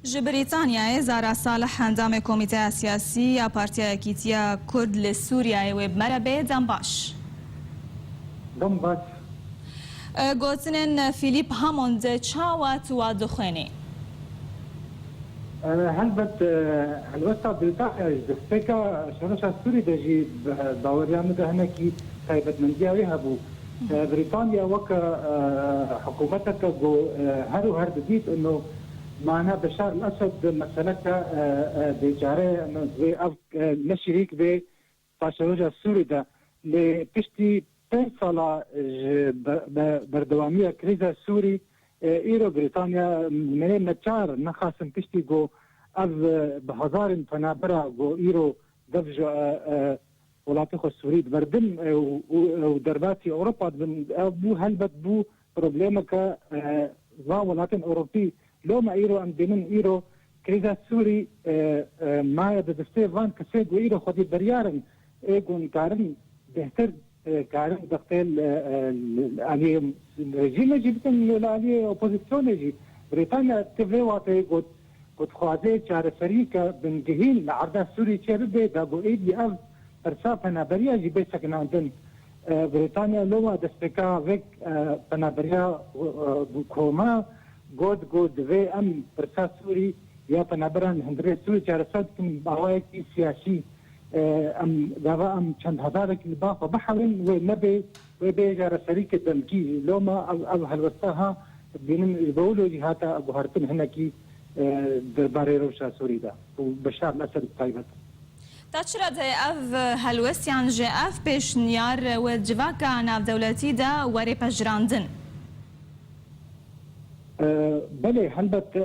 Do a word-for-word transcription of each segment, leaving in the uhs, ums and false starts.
Ji Brîtanyayê Zara Salih, endamê Komîteya Siyasî ya Partiya Yekîtiya Kurd li Sûriyeyê, wê bi me re bê. Dem baş. Dem baş. E, gotinên Philip Hammond çawa tu wa dixwênî? E, helbet, e, helwesta Brîtanya ji destpêka şoreşa Sûrî de jî bi baweriya min de hinekî taybetmendiya wê hebû. E, Brîtanya weke, e, hikûmeteke ku, e, her û her didît ino mana Beşar el-Esed meseleke, e, e, bêçare ye, ino wê ev, e, ne şirîk bê paşeroja Sûrî de. Lê piştî pênc sala ji be-, be-, berdewamiya krîza Sûrî, e, îro Brîtanya, me neçar nexasin piştî ku ev, e, bi hezarên penabera ku îro dev ji, e, e, welatê xwe Sûrî diberdin, e, û, û, û derbasî Ewropa dibin, ev bû, helbet bû problemeke, e, van welatên Ewropî. Loma îro em dibînin îro krîza Sûrî, e, e, maye di destê van kesê ku îro xwedî biryar in, ê ku karin bêhtir, e, karin dixtê li, e, li aliyê rejîmê jî bikin, li aliyê opozisyonê jî. Brîtanya ti vê wateyê got, ku dixwaze çareseriyeke bingehîn li erda Sûrî çêbibe, da ku êdî ev pirsa penaberiya jî bê sekinandin. E, Brîtanya loma destpêka vê, e, penaberiya, e, koma got ku divê em pirsa Sûrî ya penaberan hundirê Sûrî çareser bikin bi awayekî siyasî. E, em gava em çend hezarek li ba xwe bihewin, wê nebê, wê bê çareserîke demkî. Loma ev, ev helwesta ha dibînin ji bo wilo jî hate guhertin hinekî, e, derbarê rewşa Sûrî de û Beşar el-Esed bi taybet. Ta çi rade ev helwest yan jî ev pêşniyar we civaka navdewletî de were pejirandin? E, belê, helbet, e,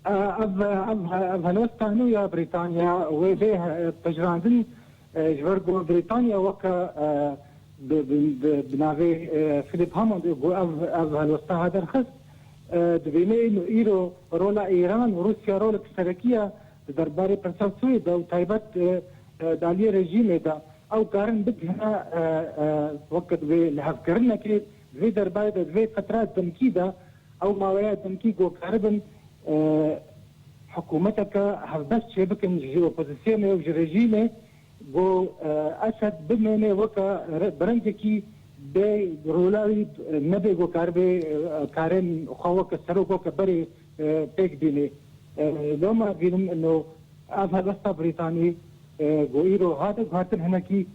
ev, ev, ev helwesta nû ya Brîtanya wê bê, e, pejirandin, e, ji ber ku Brîtanya weke, e, bi, bi, bi, bi navê, e, Philip Hammond ku ev, ev helwesta ha derxist, e, dibîne îro rola Îran û Rûsya rolek serekî ye di derbarê pirsa Sûrî de û taybet, e, e, di aliyê rejîmê de ew karin bigihine, e, e, weke divê lihevkirinekê, di vê derbarê de, di vê fetra demkî de, ew maweya demkî ku karibin, e, hikûmeteke hevbeş çêbikin ji opozisyonê û ji rejîmê, ku, e, Esed bimêne weke re-, bi rengekî bê rola wî, e, nebê ku karibê, e, karên xwe weke serok, weke berê, e, pêk bînê. E, loma bînim ino ev helwesta Brîtanî, e, ku îro hate guhertin hinekî,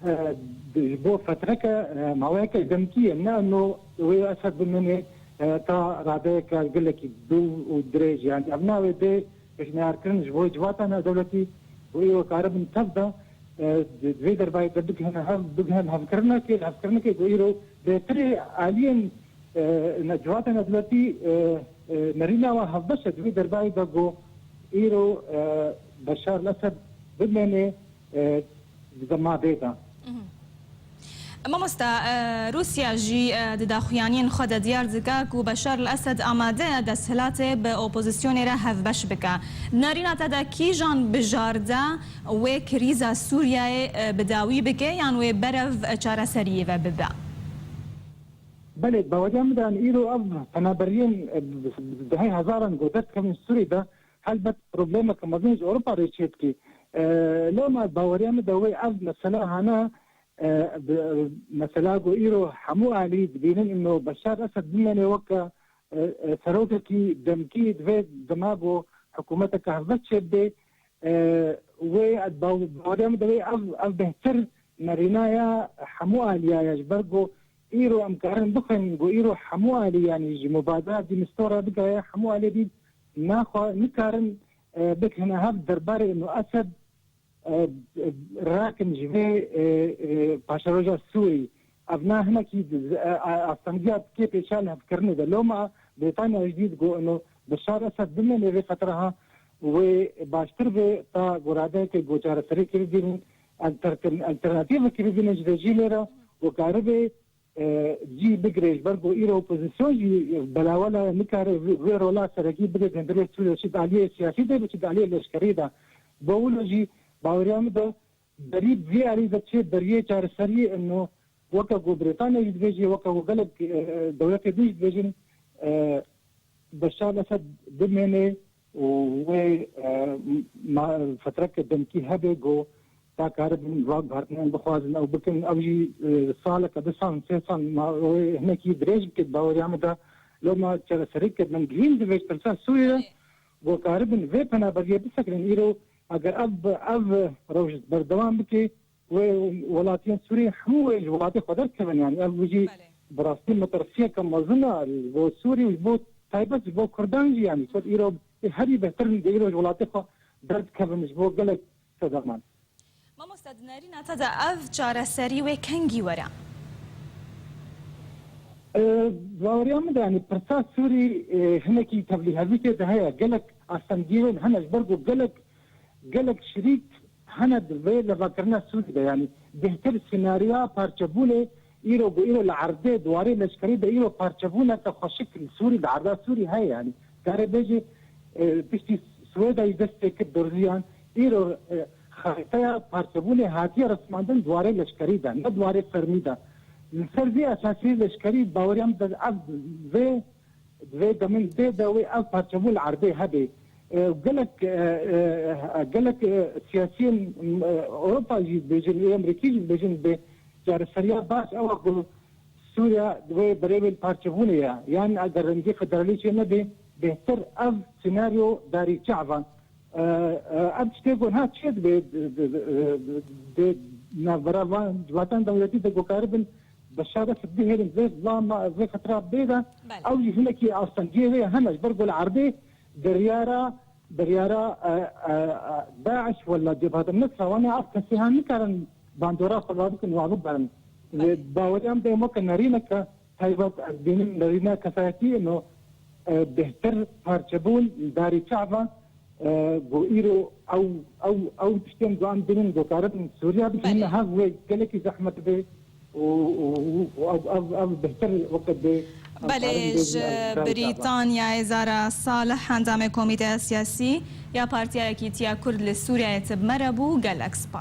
e, ji bo fetreke, e, maweyeke demkî ye. Ne ino wê Esed bimêne, e, ta radeyeke gelekî dûr û dirêj. Yanî ev navê bê pêşniyarkirin ji bo civata navdewletî ku îro karibin tev de, e, di, di vê derbarê de bigihine hev, bigihine hevkirinekê, hevkirinekê ku îro bêhtirê aliyên, e, ne, civata navdewletî, e, e, nerîna wan hevbeş e di vê derbarê de ku îro, e, Beşar el-Esed bimêne, e, di dema bê de. Mamosta, e, Rûsya jî, e, di daxuyaniyên xwe de diyar dike ku Beşar el-Esed amade ye desthilatê bi opozisyonê re hevbeş bike. Di nerîna te de kîjan bijarde wê krîza Sûriyeyê, e, bi dawî bike yan wê berev, e, çareseriyê ve bibe? Belê, baweriya min de, îro ev penaberiyên, e, bi, bi dehê hezaran ku derdikevin Sûrî de, helbet problemeke mezin ji Ewropa re çêdikî. E, loma baweriya min de wê ev mesela hane, e, bi, mesela ku îro hemû alî dibînin ino Beşar Esed bimêne weke, e, e, serokekî demkî di vê dema ku hikûmeteke hevbeş çêbibe, e, wê baw-, baweriya min de wê ev, ev bêhtir nerîna ya hemû aliya ye, ji ber ku îro em karin bixwin ku îro hemû alî, yanî ji mubadera Dîmistora bigere hemû alî dî naxwe nikarin, e, bigihine hev derbarê ino Esed, e, rakin ji vê, e, e, paşeroja Sûrî. Ev na hinekî, e, e, astengiya dikê pêşa lihevkirinê de. Loma Brîtanya jî dît ku ino Beşar Esed bimêne vê fetra ha wê baştir be ta ku radeyeke ku çareserî kiribînin, altern-, alternatîvek kiribînin ji rejîmê re û karibe, e, cî bigire, ji ber ku îro opozîsyon jî belawela nikare vê, vê rola serekî bide di hundirê Sûriyê, çi di aliyê siyasî de be, çi di aliyê leşkerî de. Bo wilo jî baweriya min de berî vê alî de çê beriyê çareseriyê ino weke ku Brîtanya jî dibêje, weke ku gelek, e, dewletê din jî dibêjin, e, Beşar Esed bimêne, û wê, e, ma-, fetreke demkî hebe ku ta karibin va guhertinan bixwazin ew bikin, ew jî, e, saleke, du sal, sê sal ma-, wê hinekî dirêj bike, baweriya min de loma çareserî ke min gihîn di vê pirsa Sûriyê de, Belê. Ku karibin vê penaberiyê bisekinin. Îro eger ev, ev rewş berdewam bike, wê welatiyên Sûrî hemû wê ji welatê xwe derkevin. Yani ev jî Belê. Bi rastî metirsiyeke mezin e ji bo Sûrî û ji bo taybet ji bo Kurdan jî, yani Kurd îro herî bêhtir dê îro ji welatê xwe derdikevin ji bo gelek sedeman. Mamoste, di nerîna te de ev çareserî wê kengî were? E, baweriya min de, yani pirsa Sûrî, e, hinekî tevlîhevî tê de heye. Gelek astengiyên hene ji ber ku gelek, gelek şirîk hene di vê levakirina Sûrî de. Yani bêhtir senaryoya parçebûnê îro ku îro li erdê di warê leşkerî de îro parçebûneke xweşik li Sûrî, li erda Sûrî heye. Yani kare bêjî, e, piştî Swêda jî dest pê kir dorziyan, îro, e, xarîteya parçebûnê hatiye rismandin di warê leşkerî de, ne di warê fermî de. Li ser vî esasî leşkerî baweriya min de ev vê Di vê demên dê de wê ev parçebûn li erdê hebe. E, gelek, e, e, gelek, e, siyasiyên, e, Ewropa jî dibêjin, ê Amerîkî jî dibêjin, bi çareseriya baş ew e ku Sûriya di wê berê wê li parçebûnê ye. Yan eger rengê federalî çê nebe, bêhtir ev senaryo darî çavan. E, e, ev tiştê ku niha çê dibe di, di, di, di, di navbera van civatan dewletî de ku karibin Beşar Esed bihêlin vê zilama, vê xetira bê de, Belê. Ew jî hinekî astengiyê wê hene ji ber ku li erdê biryara, biryara, e, e, e, DAIŞ wela Cebhat el-Nusra wana ev kesê han nikarin bandora xwe la bikin wa biberin. Belê. Baweriya min de weke nerîneke taybet ez bînim nerîna kesayetî ino, e, bêhtir parçebûn li darî çava, e, ku îro ew, ew, ew tiştên ku em bînin ku karibin Sûriya bigihîne Belê. Hev wê gelekî zehmet be û, û, û ev, ev, ev bêhtir weke be. Belê, ji Brîtanyayê Zara Salih, endamê Komîteya Siyasî ya Partiya Yekîtiya Kurd li Sûriyeyê, tu bi me re bû. Gelek spas.